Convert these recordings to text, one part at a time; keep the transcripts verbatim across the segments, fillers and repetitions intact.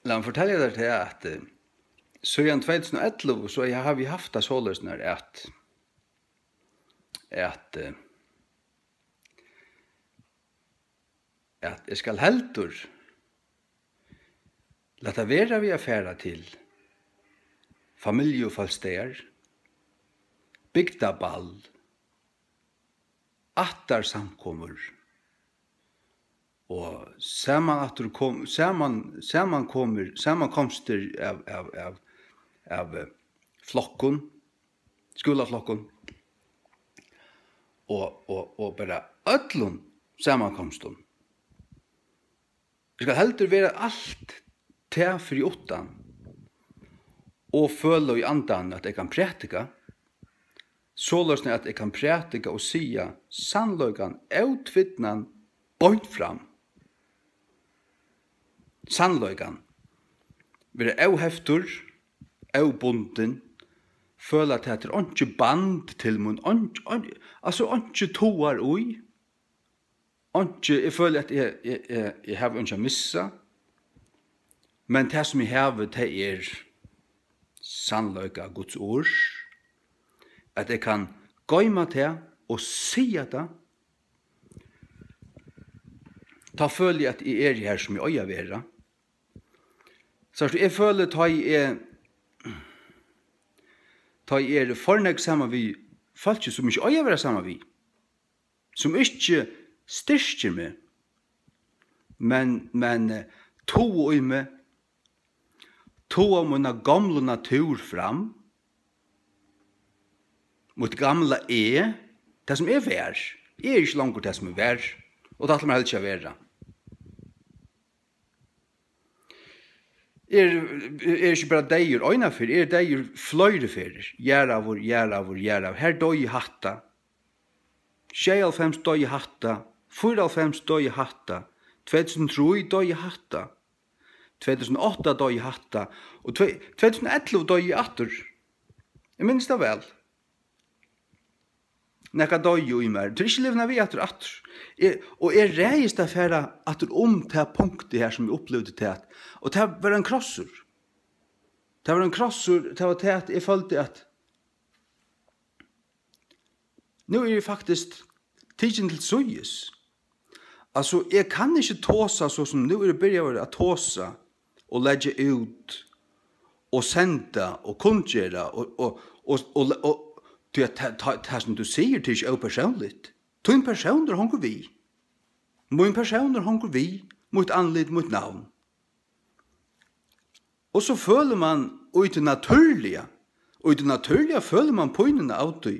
Lat meg fortelja tær tað, at, eh, síðan tvey túsund og ellivu, so eg havi havt tað soleiðis, nær at, at, eh, at eg skal heldur lata vera við at fara til familjufólksdagar, bygdaball, ættarsamkomur og saman aftur kom, saman, samankomur, samankomstir av, av, av, av, eh, flokkum, skúlaflokkum og, og, og bara øllum samankomstum. Eg skal heldur vera alt tað fyri uttan og føla í andanum, at eg kann prædika, soleiðis at eg kann prædika og siga sannleikan ótvidnan beint fram. Sannleikan. Vera óheftur, óbundin, føla, at tað er einki band til mín, einki, ein, altso einki togar í. Einki, eg føli, at eg, eg, eg, eg havi einki at missa, men tað, sum eg havi, tað er sannleika Guds orðs, at eg kann goyma tað og siga tað. Tá føli eg, at eg eri har, sum eg eigi at vera. Sært tú, eg føli, tá eg, tá eg eri for nógv saman við fólki, sum ikki eigi at vera saman við, sum ikki styrkir meg, men, men, eh, toga í meg, toga mína gomlu natúr fram, mítt gamla eg, tað sum eg var. Eg eri ikki longur tað sum eg var, og tað ætli eg mær heldur ikki at vera. Eg eri, eg eri ikki bara deyður eina ferð, eg eri deyður fleiri ferðir. Jarðaður, jarðaður, jarðaður. Har doyði hatta. Sjeyoghálvfems doyði hatta. Fýraoghálvfems doyði hatta. Tvey túsund og trý doyði hatta. Tvey túsund og átta doyði hatta. Og tvey, tvey túsund og ellivu doyði eg aftur. Eg minnist tað væl. Nakað doyði í mær. Tað er ikki livað við aftur, aftur. Eg, og eg ræðist at fara aftur um tað punktið her, sum eg upplivdi tað. Og tað var ein krossur. Tað var ein krossur, tað var tað, at eg føldi, at nú eri eg faktiskt tikin til síðis. Altso, eg kann ikki tosa so sum nú eri eg byrjaður at tosa og leggja út og senda og kunngera og, og, og, og, og, tí at ta, ta, tað sum tú sigur, tað er ikki ópersónligt. Tín persónur hongur við. Mín persónur hongur við, mítt andlit, mítt navn. Og so følir mann í tí natúrliga, og í tí natúrliga følir mann pínuna av tí,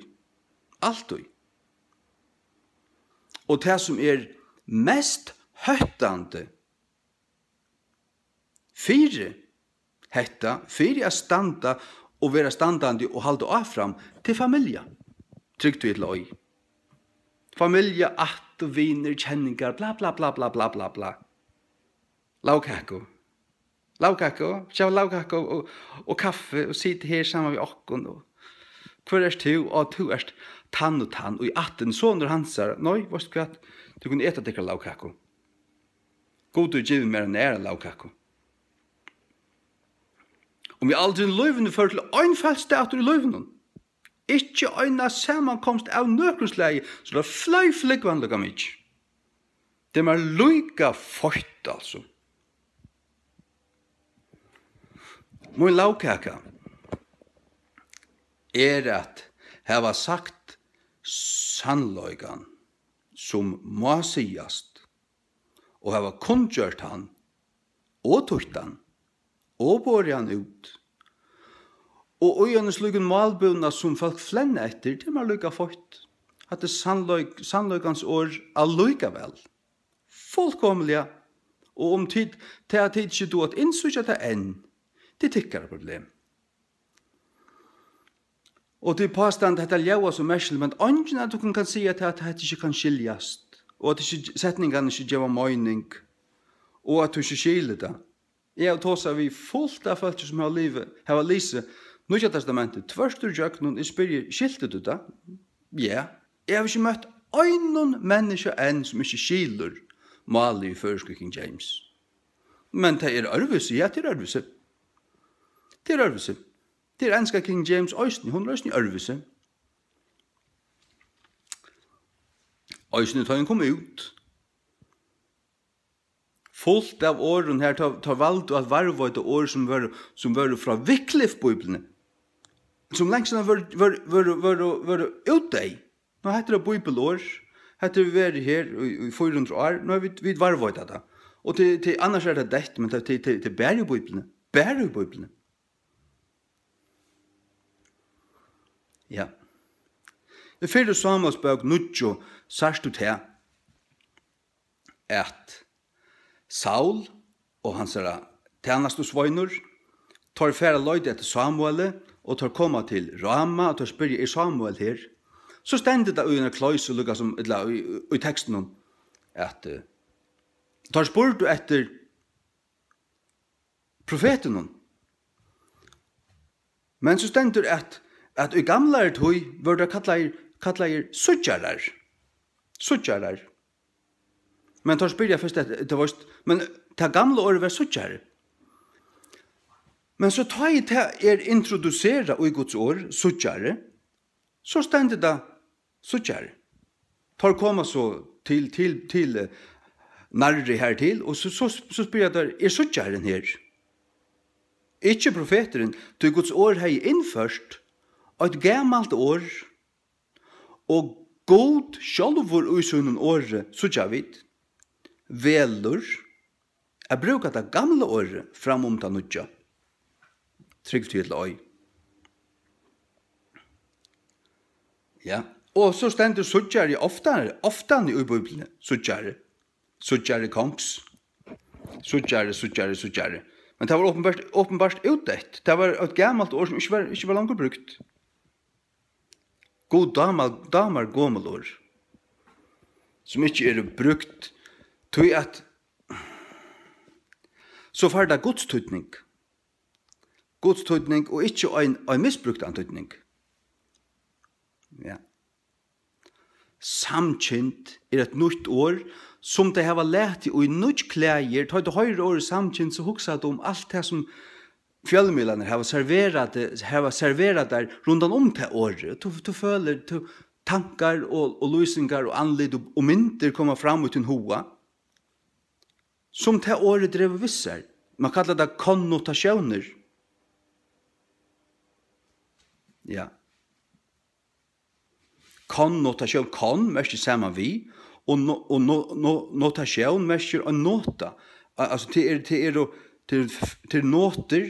altíð. Og tað, sum er mest hóttandi fyri hetta, fyri at standa og vera standandi og halda áfram, til familja, trygd ella ei. Familja, ætt og vinir, kenningar, bla, bla, bla. Lagkaku. Lagkaku, geva lagkaku og, og kaffi og sita her saman við okkum og, hvør ert tú? Á, tú ert tann og tann, og í ættin, sonur hansara. Nei, veitst tú hvat? Tú kunnu eta tykkara lagkaku. Gud hevur givið mær eina aðra lagkaku. Um eg aldrin í lívinum fór til ein føðsludag aftur í lívinum, ikki eina samankomst av nøkrum slagi, so tað fløy flúgvan líka mikið. Tað er mær líka feitt, altso. Mín lagkaka er at hava sagt sannleikan, sum má sigast, og hava kunngjørt hann og týtt hann og borið hann út. Og í einum slíkum málbúna sum fólk flenna eftir, tað er mær líka feitt. Hatta er sannleik-, sannleikans orð allíkavæl. Fullkomiliga. Og um tit, tað at tit ikki duga at innsíggja tað enn, tað er tykkara problem. Og tit pástanda, hetta ljóðar so merkiligt, men eingin av tykkum kann siga tað, at hetta ikki kann skiljast, og at ikki, setningarnir ikki geva meining, og at tú ikki skilir tað. Eg havi tosað við fult av fólki, sum hava livi-, hava lisið Nýggja Testamentið tvørtur ígjøgnum. Eg spyrji: "Skilti tú tað?" Ja. Eg havi ikki møtt einum menniskja enn, sum ikki skilur málið í føroysku King James. Men tað er øðrvísi, ja, tað er øðrvísi. Tað er øðrvísi. Tað er enska King James eisini, hon er eisini øðrvísi. Eisini tá hon kom út. Fult av orðum har, tá, tá valdu at varðveita orð sum vóru, sum vóru frá Wycliffe-bíbliuni, sum langt síðan vóru, vóru, vóru, vóru, vóru útdeyð. Nú, hetta er bíbliorð, hetta hevur verið her í, í fýra hundrað ár, nú, vit, vit varðveita tað. Og til, til, annars er tað deytt, men tað, til, til, til bara í Bíbliuni, bara í Bíbliuni. Ja. Í fyrru Sámuelsbók níggju sært tú tað, at Saul og hansara tænastusveinur, teir fara at leita eftir Sámueli, og teir koma til Rama, og teir spyrja: "Er Sámuel her?" So stendur tað í eini kleisu, líka sum, ella í, í, í tekstinum, at, eh, teir spurdu eftir profetinum. Men so stendur, at, at í gamlari tíð vóru teir kallaðir, kallaðir síggjarar. Síggjarar. Men teir spyrja fyrst, at, tú veist, men tað gamla orðið var síggjari. Men so tá ið tað er introducerað í Guds orð, síggjari, so stendur tað síggjari. Teir koma so til, til, til, eh, nærri hertil, og so, so, so spyrja teir: "Er síggjarin her?" Ikki profeturin, tí Guds orð hevði innført eitt gamalt orð, og Gud sjálvur í sínum orði, síggja vit, velur at brúka tað gamla orðið fram um tað nýggja. Trúgv tí ella ei. Ja. Og so stendur síggjari ofta, oftani í Bíbliuni. Síggjari. Síggjari kongs. Síggjari, síggjari, síggjari. Men tað var openbart, openbart útdeytt. Tað var eitt gamalt orð sum ikki var, ikki var longur brúkt. Gud dámar, dámar gomul orð, sum ikki eru brúkt, tí at so fær tað Guds týdning. Guds týdning og ikki ein, ein misbrúktan týdning. Ja. Samkynd er eitt nýtt orð, sum tey hava latið í nýggj klæðir. Tá tú hoyrir orðið samkynd, so hugsar tú um alt tað, sum fjølmiðlarnir hava serverað, hava serverað tær rundan um tað orðið. Tú, tú følir, tú, tankar og, og lýsingar og andlit og, og myndir koma fram í tín huga, sum tað orðið dregur við sær. Man kallar tað konnotatiónir. Ja. Konnotatión, kon merkir saman við, og no-, og no-, no-, notatión merkir ein nota. Al-, altso, tað er, tað eru, tað eru f-, tað eru notir,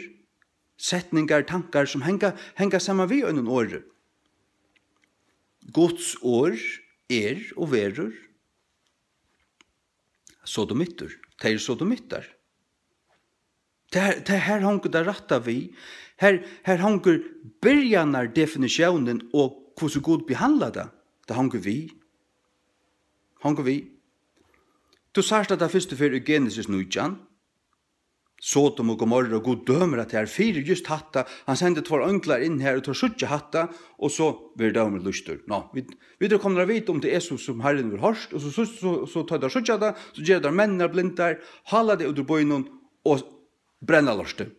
setningar, tankar, sum hanga, hanga saman við einum orði. Guds orð er og verður sodomittur. Tað eru sodomittar. Tað, tað her hongur tað rætta við. Her, her hongur byrjanardefinitiónin og hvussu Gud behandlar tað. Tað hongur við. Hongur við. Tú sært, at tað fyrstu ferð í Genesis nítjan. Sodom og Gomorra, og Gud dømir at tær fyri júst hatta. Hann sendir tveir einglar inn har, og teir síggja hatta, og so verður dómurin lýstur. Ná, vit, vit eru komnir at vita, um tað er so, sum Harrin hevur hoyrt, og so, so, so, so tá teir síggja tað, so gera teir menninar blindar, hala tey út úr býnum og brenna lortið.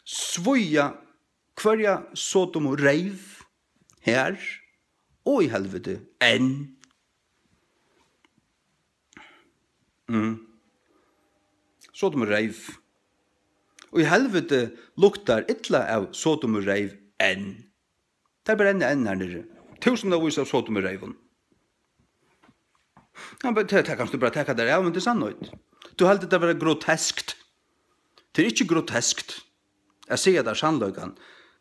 Svíða hvørja Sodom og reyv her og í helviti enn. Mm. Sodom og reyv. Og í helviti luktar illa av Sodom og reyv enn. Tað brennur enn har niðri. Túsundavís av Sodom og reyvum. Ja, men tað, tað kanst tú bara taka tær av, men tað er sannheit. Tú heldur tað vera groteskt. Tað er ikki groteskt at siga tær sannleikan.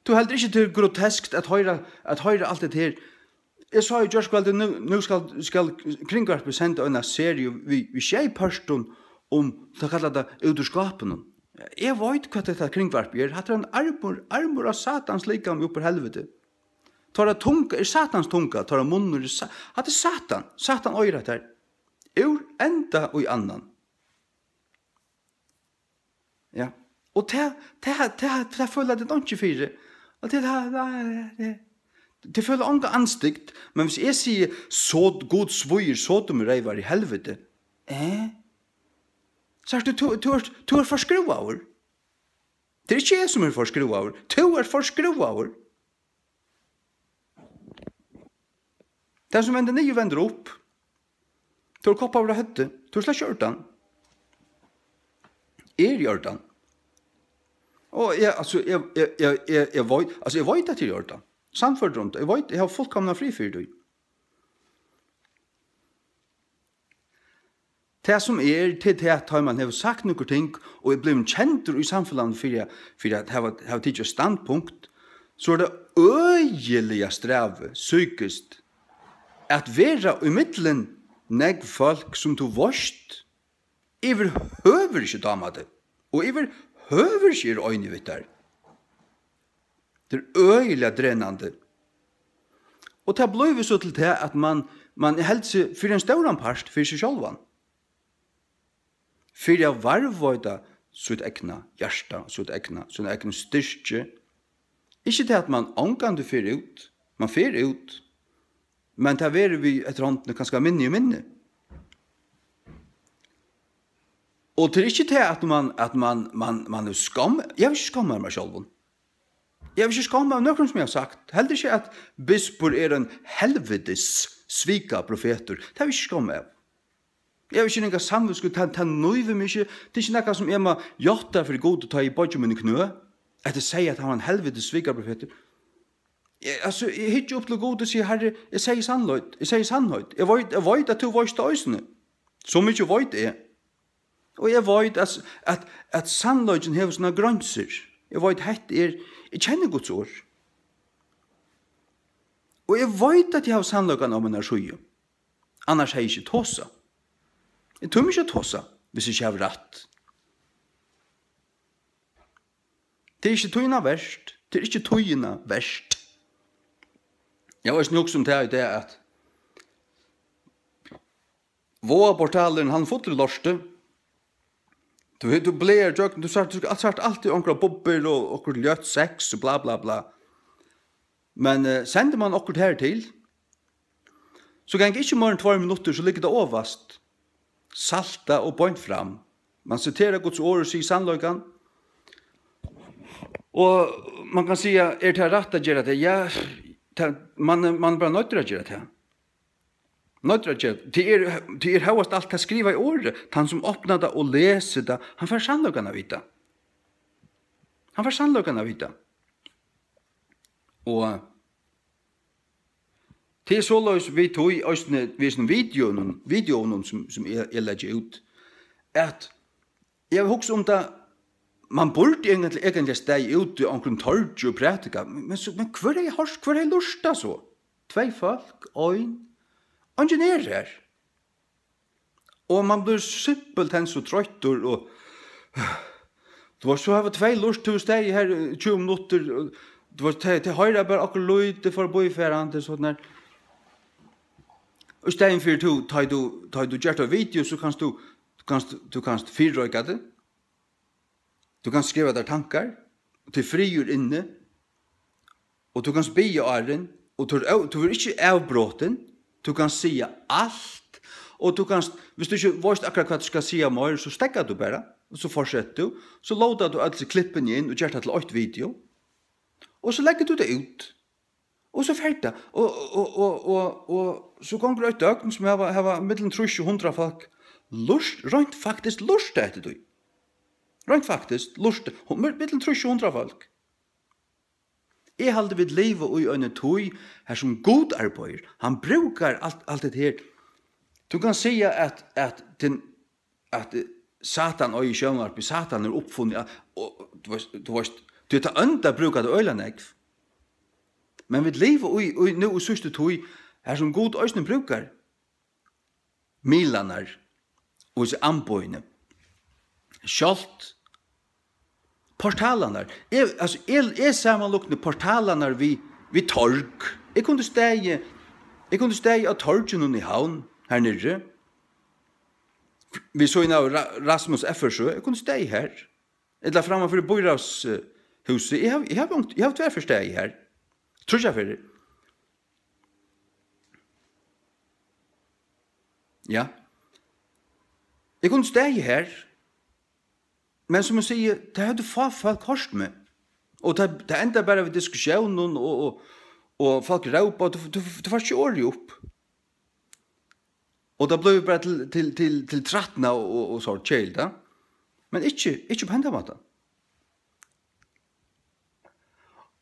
Tú heldur ikki, tað er groteskt at hoyra, at hoyra alt hetta her. Eg sá í gjárkvøldið, nú, nú skal, skal Kringvarpið senda eina seriu við, við sjey pørtum um, tað kalla tað Út úr skápinum. Eg veit, hvat hetta Kringvarpið er. Hatta er ein armur, armur av Satans likami upp úr helviti. Teirra tunga er Satans tunga, teirra munnur er Sa-, hatta er Satan. Satan eigur hetta her. Úr enda í annan. Ja. Og tað, tað, tað, tað føla tit einki fyri. Og tað, tað, tað, tað, tað føla onga andstygd, men hvis eg sigi, so Gud svíður Sodom og reyvar í helviti, eh? Sært tú, tú, tú ert, tú ert forskrúvaður. Tað er ikki eg, sum eri forskrúvaður. Tú ert forskrúvaður. Tað, sum vendir niður, vendir upp. Tú ert koppaður á høvdið. Tú ert slett ikki í ordan. Eg eri í ordan. Og eg, altso, eg, eg, eg, eg, eg veit, altso, eg veit, at eg eri í ordan. Sannførdur um tað. Eg veit, eg havi fullkomnan frið fyri tí. Tað, sum er, tað er tað, at tá man hevur sagt nøkur ting og er blivin kendur í samfelagnum fyri, fyri at hava, hava tikið eitt standpunkt, so er tað øgiliga strævið psykiskt at vera ímillum nógv fólk, sum tú veitst yvirhøvur ikki dámar teg, og yvirhøvur ikki eru einig við tær. Tað er øgiliga drenandi. Og tað blívur so til tað, at man, man heldur seg fyri ein stóran part fyri seg sjálvan. Fyri at varðveita sítt egna hjarta, sítt egna, sín egna styrki. Ikki tað, at man ongantíð fer út, man fer út, men tað verður við eftir hondini kanska minni og minni. Og tað er ikki tað, at man, at man, man, man er skomm. Eg havi ikki skommað mær sjálvum. Eg havi ikki skommað av nøkrum, sum eg havi sagt. Heldur ikki, at bispur er ein helvitis svikaprofetur. Tað havi eg ikki skommað av. Eg havi ikki ringa samvitsku, tað, tað nívir meg ikki. Tað er ikki nakað, sum eg má játta fyri Gud, tá eg boygi míni knø, at eg sigi, at hann var ein helvitis svikaprofetur. Eg, altso, eg hyggi upp til Gud og sigi, Harri, eg sigi sannheit, eg sigi sannheit. Eg veit, eg veit, at tú veitst tað eisini. So mikið veit eg. Og eg veit, at, at, at sannleikin hevur sínar greinsir. Eg veit, hetta er, eg kenni Guds orð. Og eg veit, at eg havi sannleikan á mínari síðu. Annars hevði eg ikki tosað. Eg tími ikki at tosa, hvis eg ikki havi rætt. Tað er ikki tíðina vert. Tað er ikki tíðina vert. Eg havi eisini hugsað um tað í dag, at Vágaportalurin, hann er fullur av lorti. Tú, tú blaðar gjøgnum, tú sært, tú sært altíð onkrar bubbur og okkurt ljótt sex og bla, bla, bla. Men, eh, sendir man okkurt her til, so ganga ikki meira enn tveir minuttir, so liggur tað ovast. Saltað og beint fram. Man siterar Guds orð og sigur sannleikan. Og man kann siga, er tað rætt at gera tað? Ja, tað, man, man er bara noyddur at gera tað. Noyddur at gera. Tað er, tað er hóast alt tað skrivaða orðið. Tann sum opnar tað og lesur tað, hann fær sannleikan at vita. Hann fær sannleikan at vita. Og tað er soleiðis við tí, eisini við hesum videounum, videounum sum, sum eg, eg leggi út, at eg havi hugsað um tað, man burdi eigentliga, eigentliga staðið úti á onkrum torgi og prædika, men, men so, men hvør hevði hoyrt, hvør hevði lurtað so? Tvey fólk, ein, eingin er her. Og man blívur simpelthen so troyttur, og, tú veitst, so hava tvey lurtað, tú staðið her í tjúgu minuttir, og, tú veitst, tey, tey hoyra bara okkurt lítið forbífarandi, sovorðið. Og í staðin fyri tú, tá tú, tá tú gert eitt video, so kanst tú, tú kanst, tú kanst fyrireika teg. Tú kanst skriva tær tankar, og tað er friður inni, og tú kanst biðja áðrenn, og tú, tú verður ikki avbrotin, tú kanst siga alt, og tú kanst, viss tú ikki veitst akkurát, hvat tú skalt siga meir, so steðgar tú bara, og so fortsetur tú, so loadar tú øll hesi klippini inn og ger tað til eitt video, og so leggur tú tað út. Og so fer tað. Og, og, og, og, og so gongur eitt døgn, sum hava, hava millum trýss og hundrað fólk lurtað, reint faktiskt lurtað eftir tí. Reint faktiskt lurtað. Hon, millum trýss og hundrað fólk. Eg haldi, vit liva í eini tíð, har sum Gud arbeiðir. Hann brúkar alt, alt hetta her. Tú kanst siga, at, at, at Satan eigur sjónvarpið, Satan hevur uppfunnið, og, og, tú veitst, tú veitst, tí tað ónda brúkar tað øgiliga nógv. Men vit liva í, í, nú í síðstu tíð, har sum Gud eisini brúkar miðlarnar og hesi amboðini. Sjálvt portalarnar. Eg, altso, eg, eg samanlíkni portalarnar við, við torg. Eg kundi staðið, eg kundi staðið á torginum í Havn, har niðri, við síðuna av Ra-, Rasmus Effersøe. Eg kundi staðið har. Ella framman fyri býráðshúsið. Eg havi, eg havi ongt, eg havi tvær ferð staðið har. Tríggjar ferðir. Ja. Eg kundi staðið har. Men sum eg sigi, tað høvdu fá fólk hoyrt meg. Og tað, tað endar bara við diskussiónum, og, og, og fólk rópa, og tú, tú, tú fært ikki orðið upp. Og tað blívur bara til, til, til, til trætna og, og, og so keðiligt, ja. Men ikki, ikki á hendan mátan.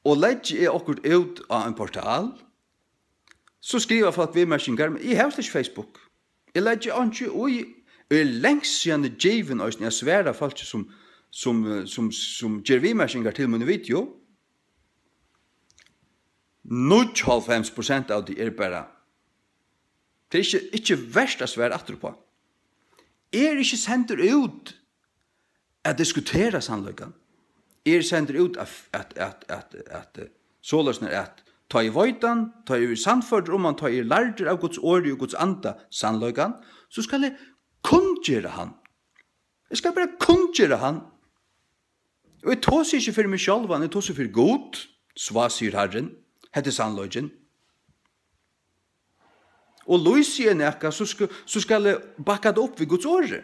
Og leggi eg okkurt út á ein portal, so skriva fólk viðmerkingar, men eg havi slett ikki Facebook. Eg leggi einki í, og er langt síðani givin eisini at svara fólki sum, sum, eh, sum, sum ger viðmerkingar til míni video. Níggjuoghálvfems prosent av tí er bara, tað er ikki, ikki vert at svara aftur uppá. Eg eri ikki sendur út at diskutera sannleikan. Eg eri sendur út at, at, at, at, at, eh, soleiðis er at tá eg veit hann, tá eg eri sannførdur um hann, tá eg eri lærdur av Guds orði og Guds anda sannleikan, so skal eg kunngera hann. Eg skal bara kunngera hann. Og eg tosi ikki fyri meg sjálvan, eg tosi fyri Gud, svá sigur Harrin. Hetta er sannleikin. Og lýsi eg nakað, so sk-, so skal eg bakka tað upp við Guds orði.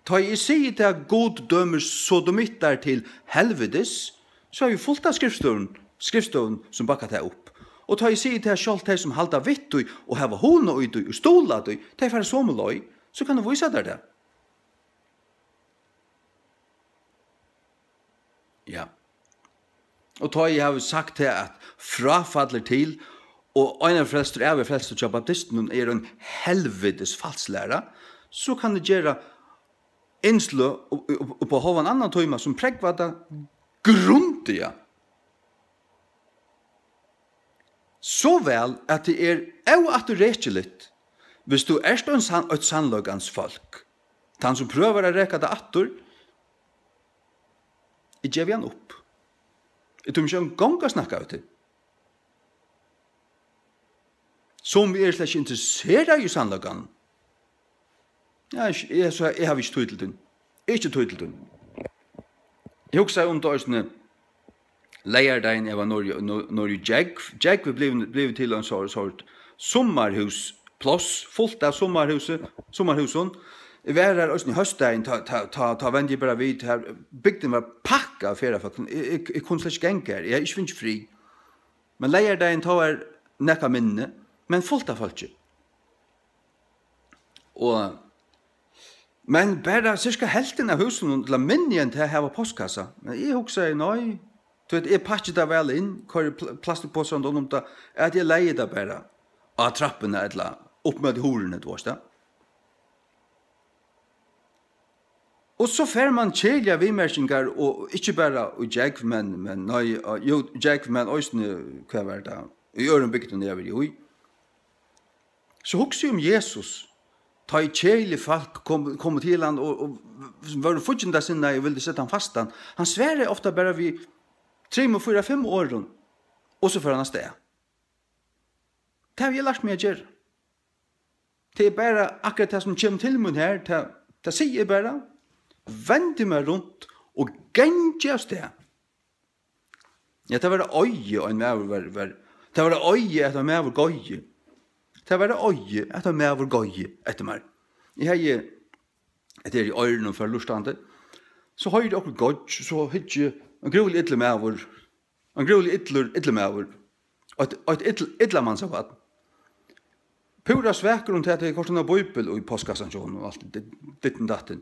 Tá eg sigi tað, Gud dømir sodomittar til helvitis, so havi eg fult av skrifstøðum, skrifstøðum sum bakka tað upp. Og tá eg sigi tað, sjálvt tey sum halda við tí og hava hugna í tí og stuðla tí, tey fara somu leið, so kann eg vísa tær tað. Ja. Og tá eg havi sagt tað, at fráfall er til, og ein er frelstur, aðrir frelstur hjá baptistunum, er ein helvitis falslæra, so kann eg gera innsløg upp, upp, upp á hálvan annan tíma, sum prógva tað grundiga. So væl, at tað er óafturrekiligt, hvis tú ert ein sann-, eitt sannleikans fólk. Tann, sum prøvar at reka tað aftur, eg gevi hann upp. Eg tími ikki eingong at snakka við teg. Sum eg eri slett ikki interesserað í sannleikanum. Ja, eg, eg, so, eg havi ikki tíð til tín. Ikki tíð til tín. Eg hugsaði um tað eisini leygardagin, eg var norður, norður, norður í Gjógv. Gjógv er blivin, blivin til ein sort, sort summarhúspláss, fult av summarhúsi, summarhúsum. Eg var har eisini hósdagin, tá, tá, tá, tá vendi eg bara við, tá bygdin var pakkað av ferðafólkum. Eg, eg, eg kundi slett ikki ganga har, eg hevði ikki fingið frið. Men leygardagin, tá var nakað minni, men fult av fólki. Og, men bara cirka helvtin av húsunum, ella minni enn tað, hava postkassa. Men eg hugsaði, nei, tú veit, eg pakki tað væl inn, koyri pl-, plastikkposar rundan um tað, at eg legði tað bara á trappuna ella upp móti hurðini, tú veist tað. Og so fær mann keðiligar viðmerkingar, og ikki bara í Gjógv, men, men nei, jú, Gjógv, men eisini, hvat var tað, í øðrum bygdum, eg havi verið í. So hugsi eg um Jesus, tá ið keðilig fólk kom, komu til hann og, og vóru fíggindasinnaði og vildu seta hann fastan. Hann svaraði ofta bara við trimum, fýra, fimm orðum, og so fór hann avstað. Tað havi eg lært meg at gera. Tað er bara akkurát tað, sum kemur til mín her, tað, tað sigi eg bara, vendi mær runt og gangi avstað. Ja, tað var á Eiði, ein maður var, var, tað var á Eiði, at ein maður goyði. Tað var á Eiði, at ein maður goyði eftir mær. Eg hevði, hetta er í oyrunum fyri lurtandi. So hoyri eg okkurt goyggj, so hyggi eg, ein grúviliga illur maður, ein grúviliga illur, illur maður, eitt, eitt ill-, illamannsbarn. Púra svakur um tað, at eg koyrdi eina bíbel í postkassan hjá honum og alt dit-, ditten datten.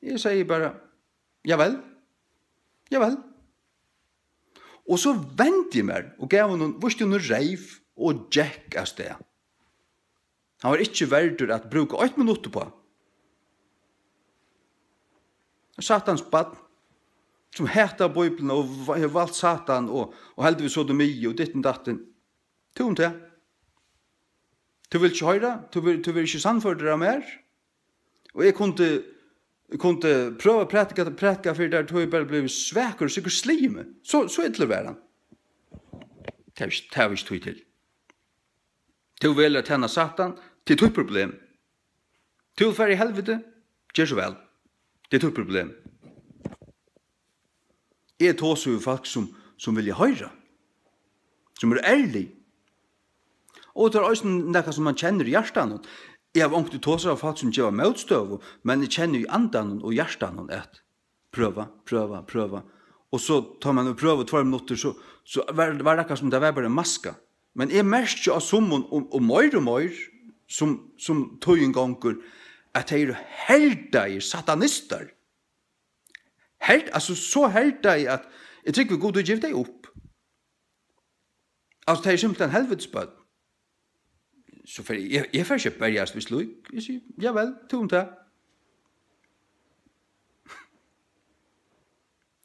Eg segði bara, "Ja vel, ja vel." Og so vendi eg mær og gav honum, vísti honum reyv og gekk avstað. Hann var ikki verdur at brúka eitt minutt uppá. Satans barn, sum hatar Bíbliuna og va-, hevur valt Satan og, og heldur við sodomi og ditten datten. Tú um tað. Tú vilt ikki hoyra, tú ver-, tú verður ikki sannførdur av mær. Og eg kundi, eg kundi prøva at prædika, prædika fyri tær, tú hevur bara blivið svakur og sikkurt sligið meg. So, so illur var hann. Tað havi eg ikki, tað havi eg ikki tíð til. Tú velur at tæna Satan, tað er títt problem. Tú vilt fara í helviti, ger so væl. Tað er títt problem. Eg tosi við fólk, sum, sum vilja hoyra, sum eru ærlig. Og tað er eisini nakað, sum mann kennir í hjartanum. Eg havi onkuntíð tosað við fólk, sum geva mótstøðu, men eg kenni í andanum og hjartanum, at prøva, prøva, prøva. Og so, tá man hevur prøvað tveir minuttir, so, so var, var tað akkurát sum tað var bara ein maska. Men eg merki á summum, og, og meir og meir, sum, sum tíðin gongur, at tey eru herdaðir satanistar. Herd-, altso, so herdaðir, at eg trúgvi, Gud hevur givið tey upp. Altso, tey eru simpelthen helvitisbørn. So fer eg, eg, eg fer ikki at berjast við slík. Eg sigi, ja vel, tú um tað.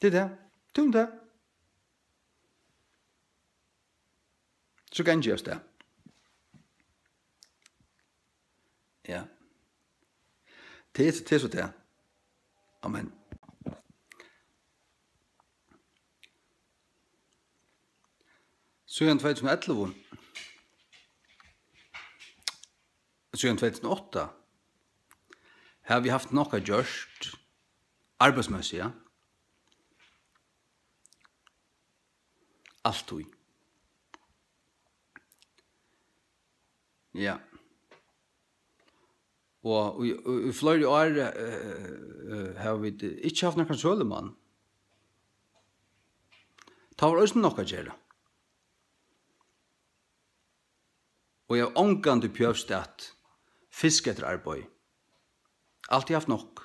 Tað er tað. Tú um tað. So gangi eg avstað. Ja. Tað er, tað er so tað. Amen. Síðan tvey túsund og ellivu, síðan tvey túsund og átta, hava vit havt nokk at gjørt arbeiðsmessigt, ja. Altíð. Ja. Og í, í, í fleiri ár, eh, eh, hava vit ikki havt nakran sølumann. Tá var eisini nokk at gera. Og eg havi ongantíð pjøvst at fiska eftir arbeiði. Altíð havt nokk.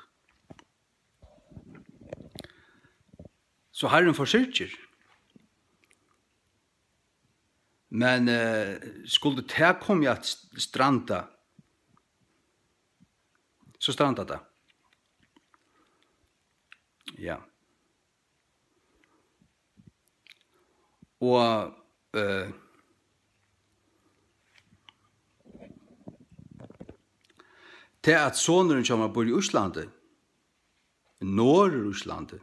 So Harrin forsyrgir. Men, eh, skuldi tað komið at st-, stranda, so strandar tað. Ja. Og, eh, tað, at sonurin hjá mær býr í Íslandi, Norður-Íslandi,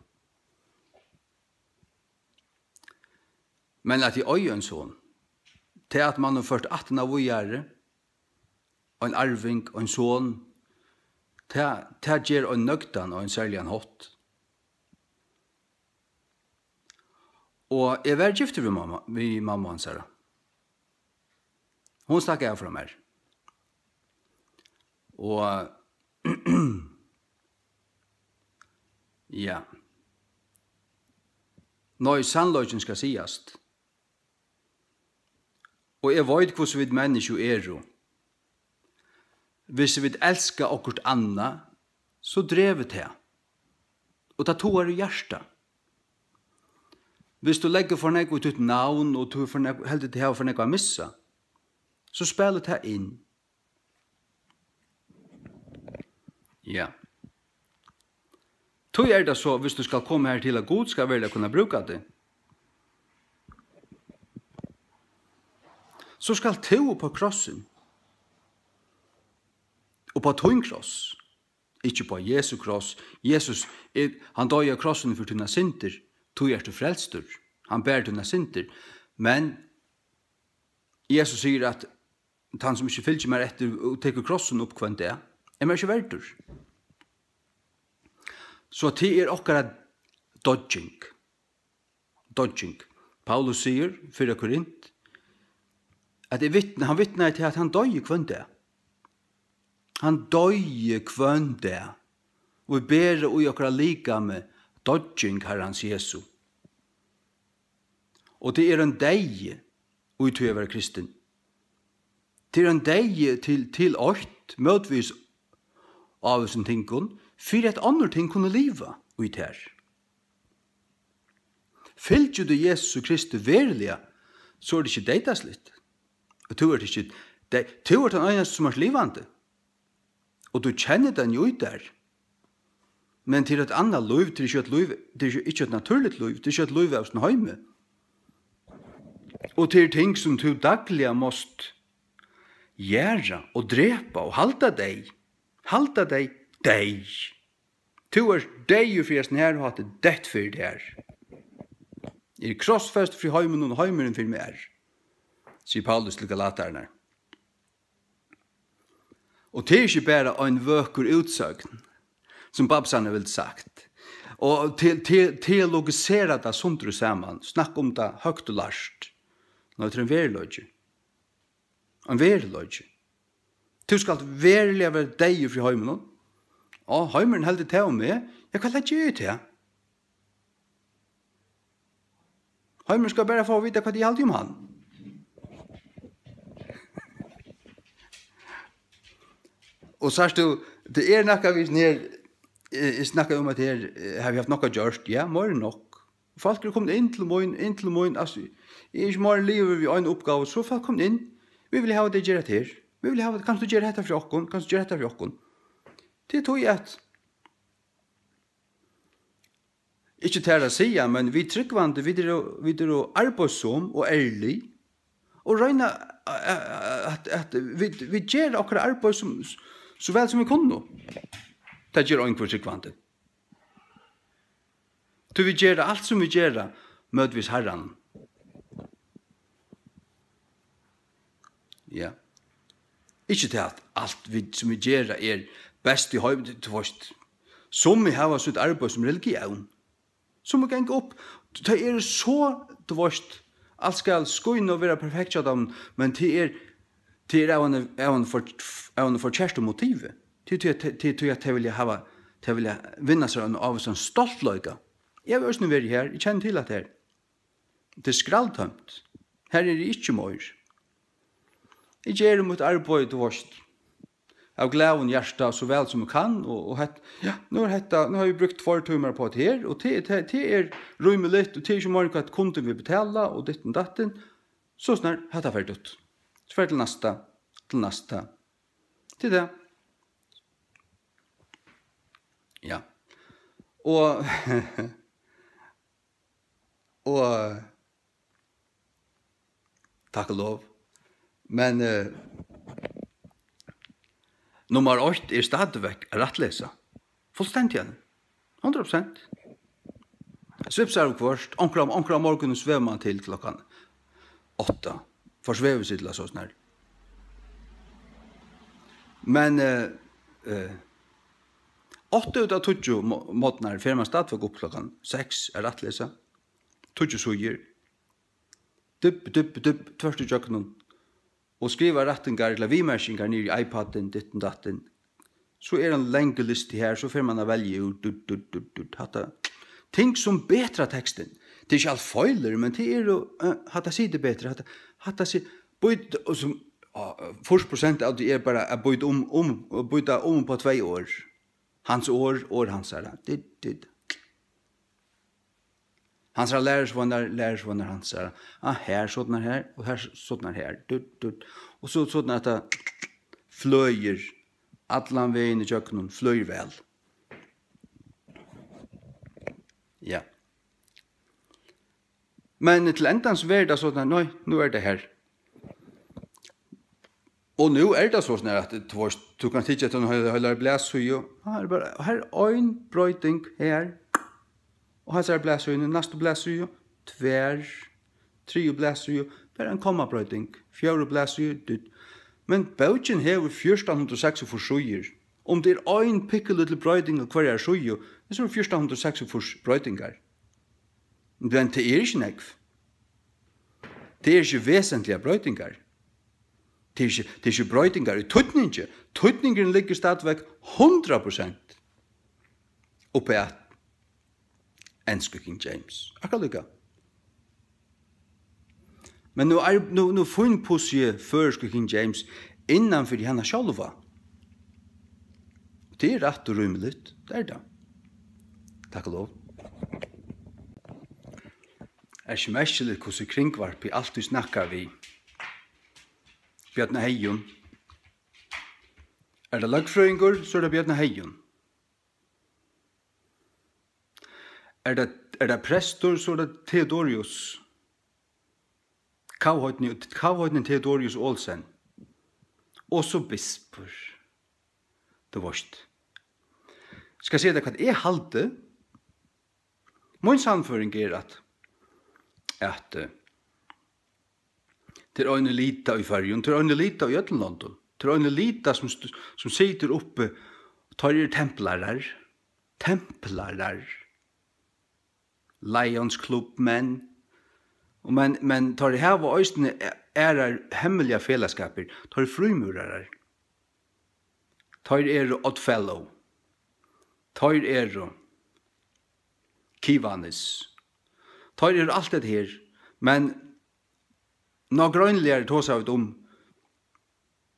men at eg eigi ein son, tað, at mann hevur ført ættina víðari, ein arving, ein son, tað, tað ger ein nøgdan á ein serligan hátt. Og eg var giftur við mamma, við mammu hansara. Hon stakk av frá mær. Og, ja. Nei, sannleikin skal sigast. Og eg veit, hvussu vit menniskju eru. Hvis vit elska okkurt annað, so dregur tað. Og tað togar í hjartað. Hvis tú leggur for nógv í títt navn, og tú for nógv, heldur, tú hevur for nógv at missa, so spælir tað inn. Ja. Tí er tað so, hvis tú skal koma her til, at Gud skal veruliga kunna brúka teg, so skal tú upp á krossin. Upp á tín kross. Ikki upp á Jesu kross. Jesus, er, hann doyði á krossinum fyri tínar syndir. Tí ert tú frelstur. Hann ber tínar syndir. Men Jesus sigur, at tann, sum ikki fylgir mær eftir og tekur krossin upp hvønn dag, er mær ikki verdur. So tað er okkara doygging. Doygging. Paulus sigur, fyrra Korint, at eg vitna, hann vitnaði til, at hann doyði hvønn dag. Hann doyði hvønn dag. Og vit bera í okkara likami doygging Harrans Jesu. Og tað er ein deyði í tí at vera kristin. Tað er ein deyði til, til eitt, mótvegis á hesum tingum, fyri at onnur ting kunnu liva í tær. Fylgir tú Jesusi Kristi veruliga, so er tað ikki deyðasligt. Og tú ert ikki dey-, tú ert tann einasti, sum ert livandi. Og tú kennir tað jú í tær. Men tað er eitt annað lív, tað er ikki eitt lív, tað er ikki, ikki eitt natúrligt lív, tað er ikki eitt lív av sínum heimi. Og tað er ting, sum tú dagliga mást jarða og drepa og halda deyð. Halda deyð, deyð. Tú ert deyður fyri hesum her, og hatta er deytt fyri tær. Eg eri krossfestur fyri heiminum, og heimurin fyri mær, sigur Paulus til Galatararnar. Og tað er ikki bara ein vøkur útsøgn, sum Babsan hevur sagt, og te-, te-, teologisera tað sundur og saman, snakka um tað høgt og lart. Nei, tað er ein veruleiki. Ein veruleiki. Tú skalt veruliga vera deyður fyri heiminum. Á, heimurin heldur tað um meg. Ja, hvat leggi eg í tað? Heimurin skal bara fáa at vita, hvat eg haldi um hann. Og sært tú, tað er nakað við her, eh, eg snakkaði um at her, eh, havi havt nokk at gjørt, ja, meir enn nokk. Fólk eru komin inn til mín, inn til mín, altso, eg eri ikki meir liðugur við eina uppgávu, so fólk komin inn, vit vilja hava teg at gera hetta her, vit vilja hava, kanst tú gera hetta fyri okkum, kanst tú gera hetta fyri okkum? Tað er tí at, ikki tær at siga, men vit trúgvandi, vit eru, vit eru arbeiðsom og ærlig, og royna a-, a-, a-, at, at vit, vit gera okkara arbeiði sum, so væl sum vit kunnu. Tað ger einhvør trúgvandi. Tí vit gera alt, sum vit gera, møti vit Harranum. Ja. Ikki tað, at alt vit, sum vit gera, er best í heim, tú veist. Summi hava sítt arbeiði sum religión. Summi ganga upp, tey eru so, tú veist, alt skal skína og vera perfekt hjá teimum, men tað er, tað er av einum, av einum for-, av einum forkertum motivi. Tað er tí, at tey, tað er tí, at tey vilja hava, tey vilja vinna sær ein ávísan stoltleika. Eg havi eisini verið har, eg kenni til at tað er. Tað er skralltómt. Har eri eg ikki meir. Eg geri mítt arbeiði, tú veitst, av glaðum hjarta, so væl sum eg kann, og, og hett-, ja, nú er hetta, nú havi eg brúkt tveir tímar upp á hetta her, og tað, tað, tað er rímiligt, og tað er ikki meir enn hvat kundin vil betala, og ditten datten. So snar, hatta fer út. So fer til næsta, til næsta. Tað er tað. Ja. Og, og, takk og lov. Men, eh, nummar eitt er stadigvæk at rættlesa. Fullstendiga. Hundrað prosent. Svipsar viðhvørt. Onkra, onkra morgun svevur mann til klokkan átta. Forsvevur seg til at so snar. Men, eh, eh, átta út av tíggju mo-, morgnar fer mann stadigvæk upp klokkan seks at rættlesa. Tíggju síður. Dubb, dubb, dubb, tvørt ígjøgnum. Og skriva rættingar ella viðmerkingar niður í iPadin, ditten datten. So er ein langur listi her, so fer mann at velja úr, dutt, dutt, dutt, dutt, hatta. Ting sum betra tekstin. Tað er ikki alt feilir, men tað er jo, eh, hatta situr betri, hatta, hatta si-, být, og sum, á, fýrs prosent av tí er bara at býta um, um, býta um upp á tvey orð. Hans orð, orð hansara. Dutt, dutt. Hansara lærisveinar, lærisveinar hansara. Ah, her, sodnar her, og her, sodnar her. Dutt, dutt. Og so sodnar at tað fløgir allan vegin ígjøgnum, fløgir væl. Ja. Men til endans verður tað sodnar, nei, nú er tað her. Og nú er tað so snar at, tú veitst, tú kanst hyggja eftir eini heil-, heilari blaðsíðu. Her er bara, her er ein broyting her. Og her er blaðsíðuni, næstu blaðsíðu, tvær, triðju blaðsíðu, bara ein kommabroyting, fjórðu blaðsíðu, dutt. Men bókin hevur fjúrtan hundrað og seksogfýrs síður. Um tað er ein pikkulítil broyting á hvørjari síðu, so eru fjúrtan hundrað og seksogfýrs broytingar. Men tað er ikki nógv. Tað eru ikki vesentligar broytingar. Tað eru ikki, tað eru ikki broytingar í týdningi. Týdningurin liggur stadigvæk hundrað prosent uppi at ensku King James. Akkurát líka. Men nú er, nú, nú fínpussi eg føroysku King James innan fyri hana sjálva. Tað er rætt og rímiligt, tað er tað. Takk og lov. Er ikki merkiligt, hvussu Kringvarpið altíð snakkar við Bjørn Heyum? Er tað løgfrøðingur, so er tað Bjørn Heyum. Er tað, er tað prestur, so er tað Theodorius. Kavheidni, Kavheidni Theodorius Olsen. Og so bispur. Tú veitst. Skal eg siga tær, hvat eg haldi? Mín sannføring er, at, at, eh, tað er ein elita í Føroyum, tað er ein elita í øllum londum. Tað er ein elita, sum st-, sum situr uppi, teir eru templarar. Templarar. Lions Club menn. Og men, men teir hava eisini a-, aðrar hemmiligar felagsskapir. Teir eru frímúrarar. Teir eru Oddfellow. Teir eru Kiwanis. Teir eru alt hetta her. Men nágreiniliga tosa vit um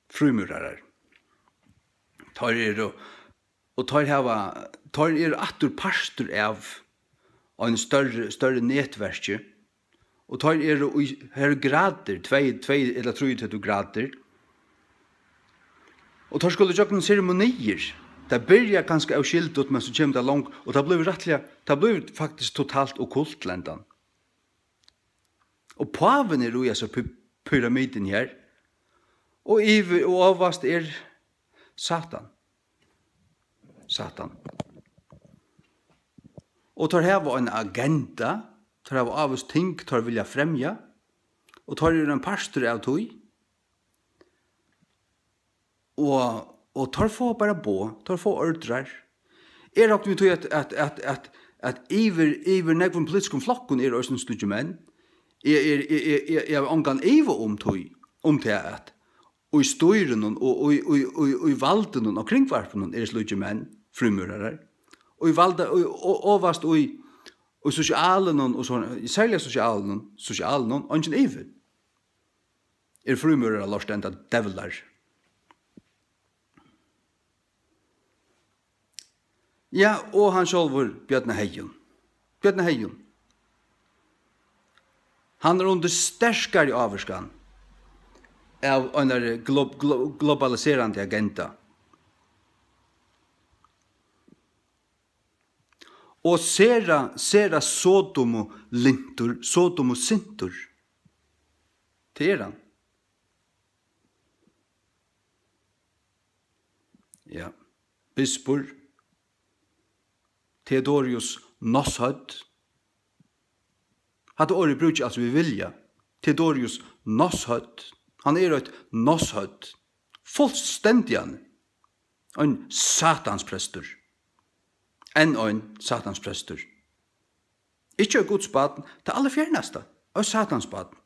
frímúrarar. Teir eru, og teir hava, teir eru aftur partur av einum størri, størri netverki, og teir eru í, her eru gradir, tvey, tvey ella trýogtretivu gradir, og teir skulu gjøgnum seremoniir. Tað byrjar kanska óskyldigt, men so kemur tað langt, og tað blívur rættiliga, tað blívur faktiskt totalt okkult til endan. Og pávin er í hesi py-, pyramiduni her. Og yvir og ovast er Satan. Satan. Og teir hava ein agenda, teir hava ávís ting, teir vilja fremja, og teir eru ein partur av tí. Og, og teir fáa bara boð, teir fáa ordrar. Eg rokni við tí, at, at, at, at, at yvir, yvir nógvum politiskum flokkum eru eisini slíkir menn. Eg, eg, eg, eg, eg, eg havi ongan iva um tí, um tað, at í stýrinum og í, í, í, í valdinum og kringvarpinum eru slíkir menn, frímúrarar. Og í valda, og, og ovast í, í sosialinum og so, serliga sosialinum, sosialinum, eingin ivi. Er frímúrarar lortandi djevlar. Ja, og hann sjálvur, Bjørn Heyum. Bjørn Heyum. Hann er undir sterkari ávirkan av einari glo-, glo-, globaliserandi agenda. Og sera, sera Sodomu lyntur, Sodomu sintur. Tað er hann. Ja. Bispur Theodorius Nosshødd. Hatta orðið brúki eg altso við vilja. Theodorius Nosshødd. Hann er eitt nosshødd. Fullstendigan. Ein satansprestur. Enn ein satansprestur. Ikki eitt Guds barn, tað allerfjernasta. Eitt satans barn.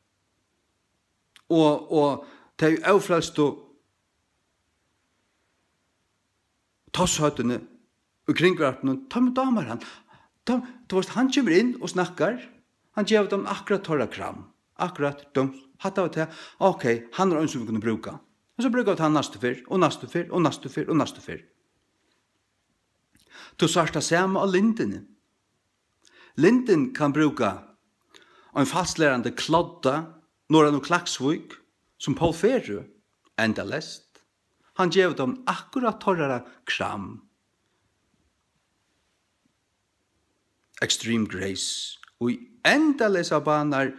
Og, og tey ófrelstu tosshøddini í kringvarpinum, teimum dámar hann. Teim, tú veist, hann kemur inn og snakkar, hann gevur teimum akkurát teirra kram. Akkurát, dømt, hatta var tað. Ok, hann er ein, sum vit kunnu brúka. Og so brúka vit hann næstu ferð, og næstu ferð, og næstu ferð, og næstu ferð. Tú sært tað sama á Lindini. Lindin kann brúka ein falslærandi klodda norðan úr Klaksvík sum Poul Ferø, endaleyst. Hann gevur teimum akkurát teirra kram. Extreme Grace. Og í endaleysar banar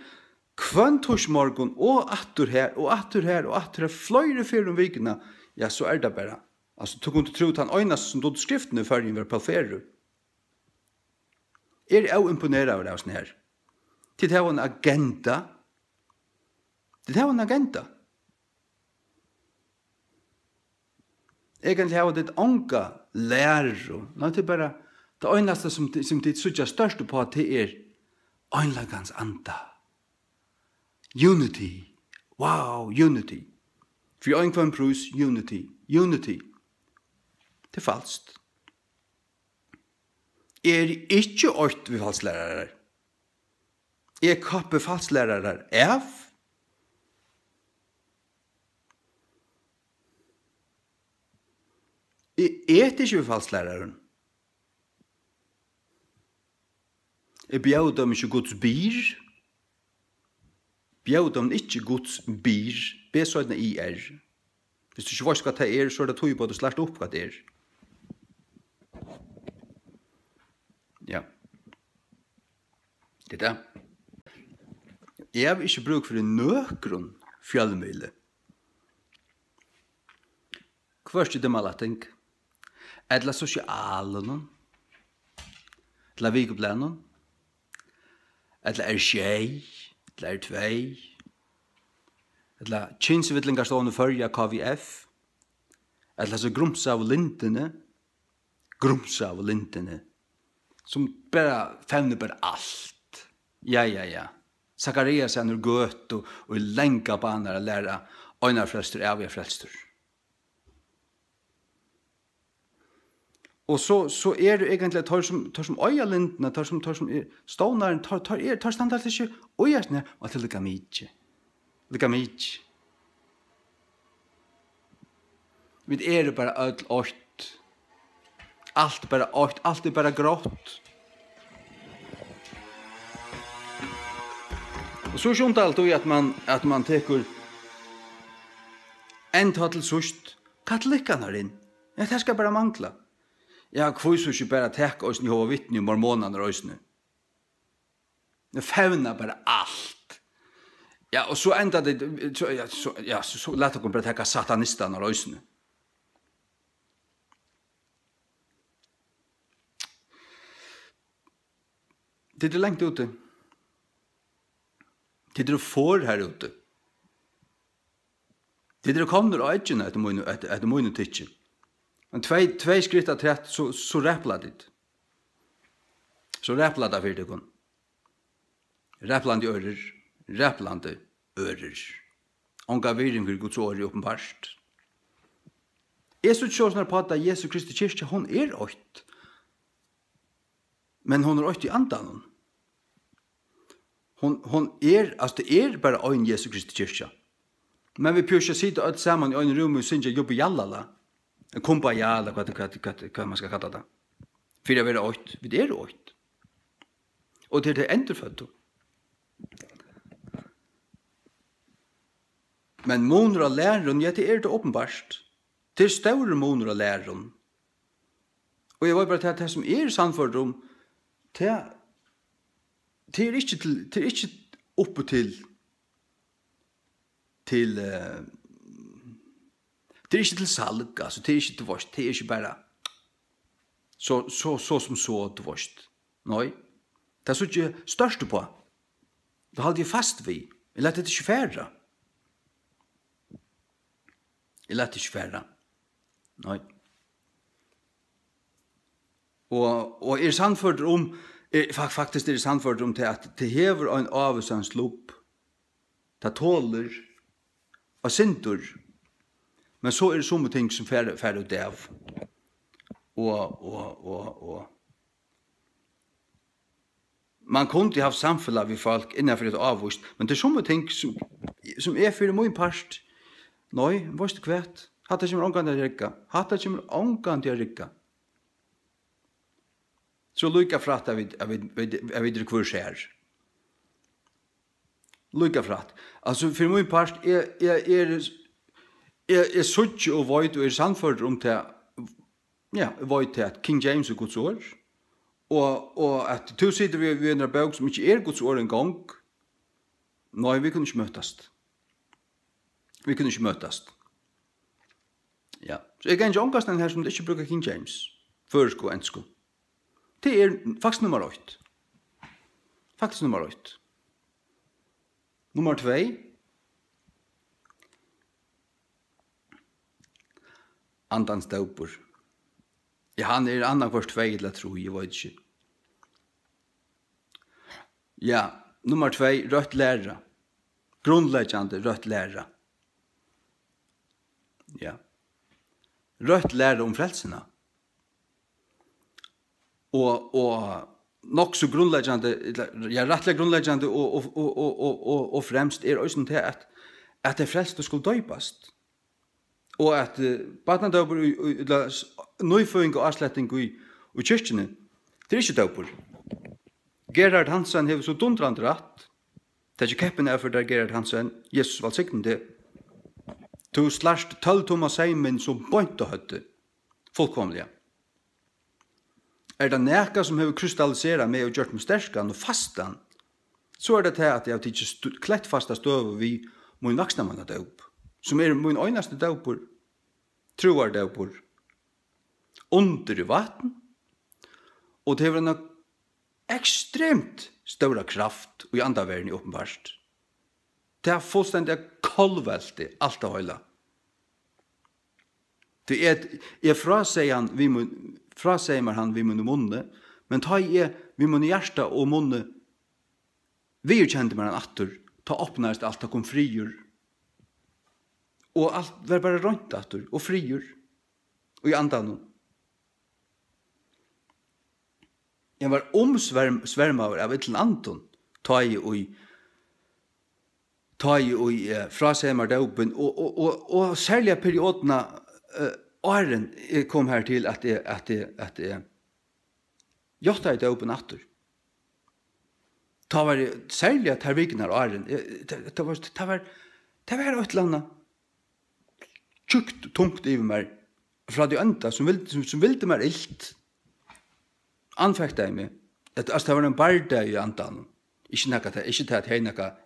hvønn týsmorgun og aftur har og aftur har og aftur har fleiri ferðir um vikuna. Ja, so er tað bara. Altso, tú kundi trúð, tann einasti, sum dugdi skriftina í Føroyum, var Poul Ferø. Eg eri óimponeraður av hesum her. Tit hava ein agenda. Tit hava ein agenda. Egentliga hava tit onga læru. Nei, tað er bara, tað einasta, sum, sum tit síggja stórt uppá, tað er einleikans anda. Unity. Wow, unity. Fyri ein hvønn prís, unity. Unity. Tað er falskt. Eg eri ikki eitt við falslærarar. Eg kappi falslærarar av. Eg eti ikki við falslærarum. Eg bjóði teimum ikki Guds bir. Bjóði teimum ikki Guds bir. B seinna I R. Viss tú ikki veitst, hvat tað er, so er tað tíð uppá, at tú slært upp, hvat tað er. Ja. Tað er tað. Eg havi ikki brúk fyri nøkrum fjølmiðli. Hvørki Dimmalætting, ella Sosialinum, ella Vikublaðnum, ella R sjey, ella R tvey, ella Kynsvillingastovnur Føroya, K V F, ella so grumsaðu Lindini, grumsaðu Lindini, sum bara fevnir bara alt. Ja, ja, ja. Zachariasen úr Gøtu og í langa banar at læra Einar Frelstur, æviga frelstur. Og so, so eru eigentliga teir sum, teir sum eiga lindina, teir sum, teir sum er stovnarin, teir, teir er, teir standa helst ikki í hesum her, og tað er líka mikið. Líka mikið. Vit eru bara øll eitt. Alt bara eitt, alt er bara grátt. Og so er ikki undarligt, at man, at man tekur enntá til síðst katolikkarnar inn. Ja, tað skal bara mangla. Ja, hví so ikki bara taka eisini Jehova Vitni og mormonarnar eisini? Tey fevna bara alt. Ja, og so enda tey, so, ja, so, ja, so, so lat okkum bara taka satanistarnar eisini. Tit eru langt úti. Tit eru for har úti. Tit eru komnir á eggina eftir mínu, eftir, eftir mínu tykki. Men tvey, tvey skritt afturat, so, so rapla tit. So rapla tað fyri tykkum. Raplandi ørir, raplandi ørir. Onga virðing fyri Guds orði, uppenbart. Eg síggi soleiðis upp á tað, at Jesu Kristi kirkja, hon er eitt. Men hon er eitt í andanum. Hon, hon er, altso, tað er bara ein Jesu Kristi kirkja. Men vit behøva ikki at sita øll saman í einum rúmi og syngja Jubbi Jallala, Kumbaya, ella hvat, hvat, hvat, hvat man skal kalla tað. Fyri at vera eitt. Vit eru eitt. Og tað eru tey endurføddu. Men munur á lærum, ja, tað er tað uppenbart. Tað er stórur munur á lærum. Og eg veit bara, tað, tað sum eg eri sannførdur um, tað, tað er ikki til, tað er ikki uppi til, til, eh, tað er ikki til salg, altso, tað er ikki, tú veitst, tað er ikki bara so, so, so sum so, tú veitst. Nei, tað síggi eg stórt upp á. Tað haldi eg fast við. Eg lati tað ikki fara. Eg lati tað ikki fara. Nei. Og, og eg eri sannførdur um, eg, fak-, faktiskt eri eg sannførdur um tað, at tað hevur ein ávísan slubb. Tað tolir eitt sindur. Men so eru summi ting sum fara, fara útav. Og, og, og, og. Man kundi havt samfelag við fólk innanfyri eitt ávíst, men tað eru summi ting sum, sum eg fyri mín part, nei, veitst tú hvat? Hatta kemur ongantíð at rigga. Hatta kemur ongantíð at rigga. So líka frægt at vit, at vit, vit, at vit eru hvør sær. Líka frægt. Altso, fyri mín part, eg, eg, eg eri, eg, eg síggi og veit og eri sannførdur um tað, ja, eg veit tað, at King James er Guds orð, og, og at tú situr við, við eina bók sum ikki er Guds orð eingong. Nei, vit kunnu ikki møtast. Vit kunnu ikki møtast. Ja. So eg gangi ongastaðni har sum tey ikki brúka King James. Føroysku og ensku. Tað er faktiskt nummar eitt. Faktiskt nummar eitt. Nummar tvey. Andans dópur. Ja, hann er annaðhvørt tvey ella trý, eg veit ikki. Ja, nummar tvey, røtt læra. Grundleggjandi røtt læra. Ja. Røtt læra um frelsuna. Og, og nokk so grundleggjandi, ella, ja, rættiliga grundleggjandi og, og, og fremst er eisini tað, at, at tey frelstu skulu doypast. Og at, eh, barnadópur í, í, ella s-, nýføðing og ásletting í, í kirkjuni, tað er ikki dópur. Gerhard Hansen hevur so dundrandi rætt. Takið keppina av fyri tær, Gerhard Hansen. Jesus vælsigni teg. Tú slært tólv tumma seymin so beint á høvdið. Fullkomiliga. Er tað nakað, sum hevur krystalliserað meg og gjørt meg sterkan og fastan, so er tað tað, at eg havi tikið st-, klettfasta støðu við mín vaksnamannadóp, sum er mín einasti dópur, trúardópur, undir í vatn, og tað hevur eina ekstremt stóra kraft í andaverðini, uppenbart. Tað fullstendiga kollvelti, alt tað heila. Tí eg, eg frásegi hann við mín, frásegi mær hann við mínum munni, men tá eg við mínum hjarta og munni viðurkendi mær hann aftur, tá opnaðist alt, tá kom friður. Og alt var bara reint aftur, og friður í andanum. Eg var umsverm-, svermaður av illum andum, tá eg í, tá eg í, eh, fráseði mær dópin, og, og, og, og serliga periodina, eh, áðrenn eg kom har til, at eg, at eg, at eg játtaði dópin aftur. Tá var eg, serliga tær vikurnar áðrenn, eg, tað, tað var, tað var, tað var eitt ella annað tjúkt, tungt yvir mær, frá tí ónda, sum vildi, sum, sum vildi mær ilt, anfektaði meg. At, altso, tað var ein bardagi í andanum. Ikki nakað, tað, ikki tað, at eg hevði nakað,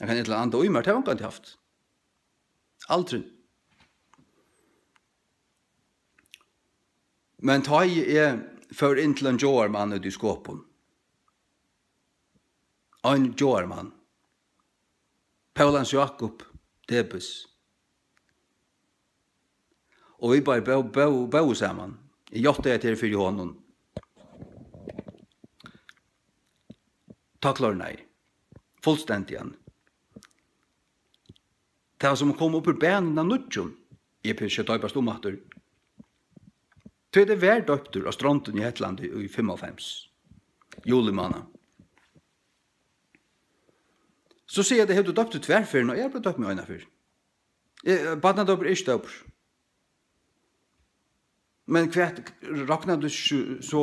nakað illa anda í mær, tað hevði eg ongantíð havt. Aldrin. Men tá eg fór inn til ein gjáarmann úti í Skopun, ein gjáarmann, Paul Hans Jákup Debes, og vit báðir bó-, bó-, bóðu saman. Eg játtaði hetta her fyri honum. Tá klárnaði. Fullstendigan. Tað var sum at koma upp úr baðinum av nýggjum. Eg byrjaði at doypast um aftur. Tí at eg var doyptur á strondini í Hetlandi í fimmoghálvfems. Juli mánað. So siga tey: "Hevur tú doypt teg tvær ferðir?" Og eg havi bara doypt meg eina ferð. Eh, barnadópur er ikki dópur. Men hvat, roknar tú ikki so,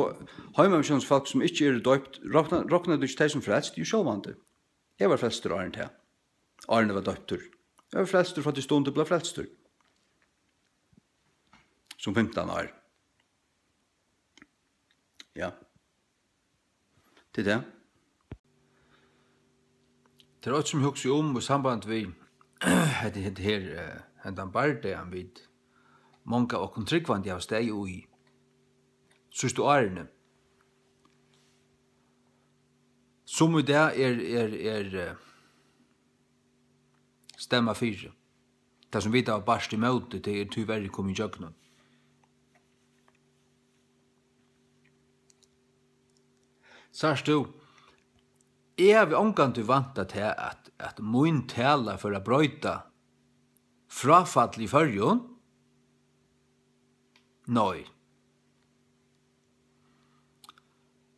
heimamissiónsfólk sum ikki eru doypt, roknar, roknar tú ikki tey sum frelst? Jú, sjálvandi. Eg var frelstur áðrenn tað. Áðrenn eg var doyptur. Eg var frelstur frá tí stund eg bleiv frelstur. Sum fimtan ár. Ja. Tað er tað. Tað er eitt, sum eg hugsi um í samband við hetta, hetta her, eh, hendan bardagan, vit, mong av okkum trúgvandi, hava staðið í síðstu árini, sum í dag er, er, er, eh, stemma fyri. Tað, sum vit hava bart ímóti, tað er tíverri komið ígjøgnum. Sært tú, eg havi ongantíð væntað tað, at, at mín tala fór at broyta fráfall í Føroyum. Nei.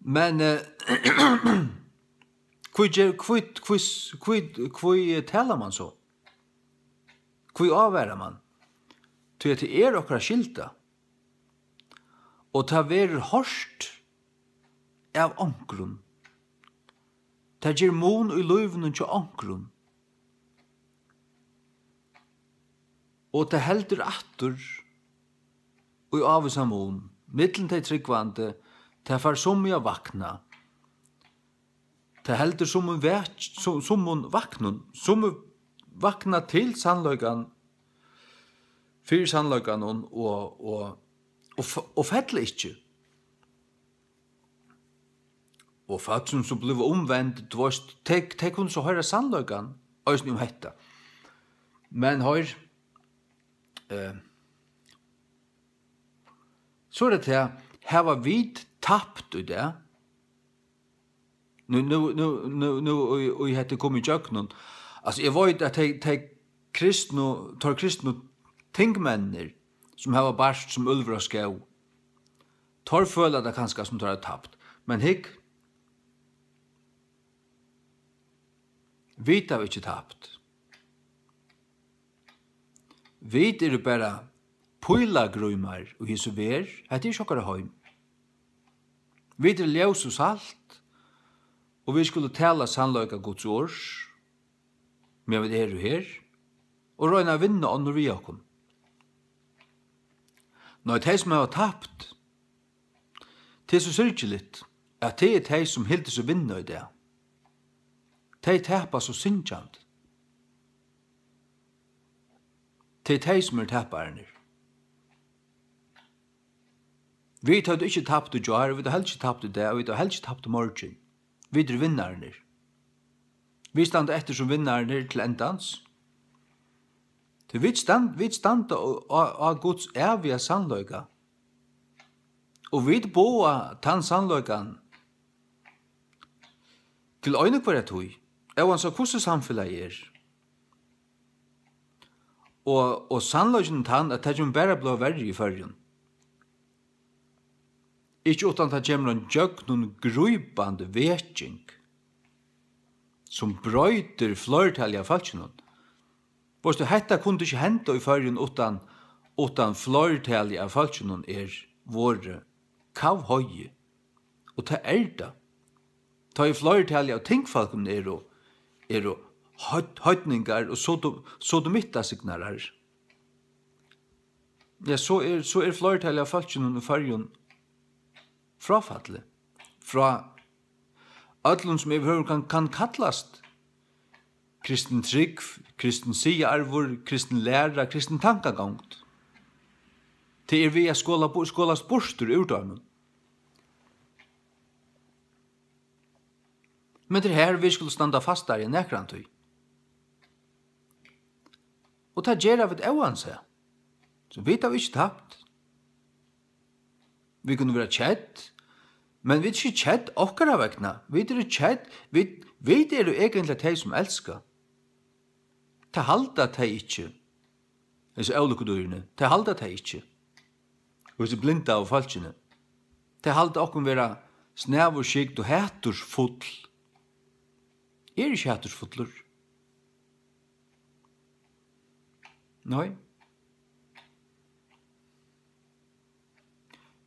Men, eh, hví ger, hví, hví, hví, hví talar mann so? Hví ávarar mann? Tí at tað er okkara skylda. Og tað verður hoyrt av onkrum. Tað ger mun í lívinum hjá onkrum. Og tað heldur aftur í ávísan mun. Millum tey trúgvandi, tað fær summi at vakna. Tað heldur summi vak-, su-, summum vaknum, summi vakna til sannleikan, fyri sannleikanum og, og, og f-, og fella ikki. Og fólk, sum so blíva umvend, tú veist, tey, tey kunnu so hoyra sannleikan eisini um hetta. Men hoyr, eh, so er tað tað, hava vit tapt í dag? Nú, nú, nú, nú, nú, í, í hetta er komið ígjøgnum. Altso, eg veit, at tey, tey kristnu, teir kristnu tingmenninir, sum hava bart sum úlvur á skóg, teir føla tað kanska, sum teir hava tapt. Men hygg, vit hava ikki tapt. Vit eru bara pílagrímar í hesi verð. Hetta er ikki okkara heim. Vit eru ljós og salt, og vit skulu tala sannleika Guds orðs, meðan vit eru her, og royna at vinna onnur við okkum. Nei, tey, sum hava tapt, tað er so syrgiligt, at tað er tey, sum hildu seg vinna í dag. Tey tapa so syngjandi. Tað er tey, sum eru tapararnir. Vit høvdu ikki tapt í gjár, og vit hava heldur ikki tapt í dag, og vit hava heldur ikki tapt í morgin. Vit eru vinnararnir. Vit standa eftir sum vinnararnir til endans. Tí vit stand-, vit standa á, á, á Guds æviga sannleika. Og vit boða tann sannleikan til eina og hvørja tíð, óansæð hvussu samfelagið er. Og, og sannleikin er tann, at tað kemur bara at blíva verri í Føroyum. Ikki uttan tað kemur ein gjøgnumgrípandi veking, sum broytir fleirtalið av fólkinum. Veitst tú, hetta kundi ikki henda í Føroyum uttan, uttan fleirtalið av fólkinum er vorðið kavhoyið. Og tað er tað. Tá ið fleirtalið av tingfólkunum eru, eru heid-, heidningar og sodo-, sodomittasignarar, ja, so er, so er fleirtalið av fólkinum í Føroyum fráfallið frá øllum, sum yvirhøvur kann, kann kallast kristin trúgv, kristin siðaarvur, kristin læra, kristin tankagongd. Tað er við at skola bu-, skolast burtur úr teimum. Men tað er her, vit skulu standa fastari enn nakrantíð. Og tað gera vit óansæð. So vit hava ikki tapt. Vit kunnu vera kedd, men vit eru ikki kedd okkara vegna. Vit eru kedd, vit, vit eru eigentliga tey, sum elska. Tað halda tey ikki. Hesi ólukkudýrini, tað halda tey ikki. Og hesi blindaðu fólkini, tey halda okkum vera snævurskygd og hatursfull. Eg eri ikki hatursfullur. Nei.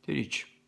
Tað eri eg ikki.